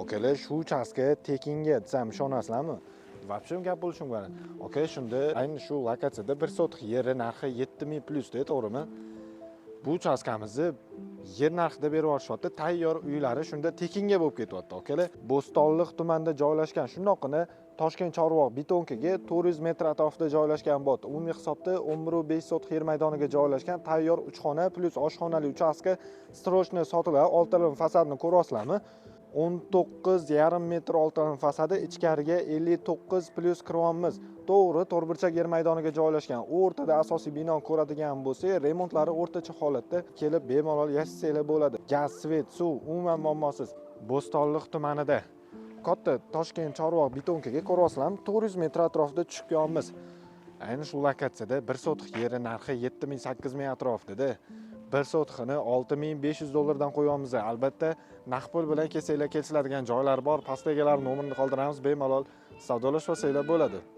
Akalar, shu uchastka tekinga desam, ishonasizlarmi? Вообще gap bo'lishi mumkin. Aka, shunda ayni shu lokatsiyada 1 sotix yeri narxi 7000 plyusda, to'g'rimi? Bu uchastkamizni yer narxida berib yuborishyapti. Tayyor uylari shunda tekinga bo'lib ketyapti, akalar. Bo'stonliq tumanida joylashgan, shundoqqina Toshkent Chorvoq betonkaga 400 metr atrofida joylashgan bot. Umumiy hisobda 11,5 sotix yer maydoniga joylashgan tayyor uch xona plyus oshxonali uchastka срочно sotiladi. Oltilim fasadini ko'ryapsizlarmi? 19,5 metr oltilim fasadi, ichkariga 59 plyus kiryapmiz. To'g'ri, to'rtburchak yer maydoniga joylashgan. O'rtada asosiy binoni ko'radigan bo'lsak, remontlari o'rtacha holatda, kelib bemalol yashasanglar bo'ladi. Gaz, svet, suv umuman muammosiz. Bo'stonliq tumanida katta Toshkent Chorvoq betonkaga, ko'ryapsizlarmi, 400 metr atrofida tushib kelyapmiz. Ayni shu lokatsiyada 1 sotix yeri narxi 7000, 8000 atrofida. 1 sotixini 6500 dollardan qo'yyapmiz. Albatta, naqd pul bilan kelsanglar, kelishiladigan joylari bor. Pastda egalari nomerini qoldiramiz, bemalol savdolashib olsanglar bo'ladi.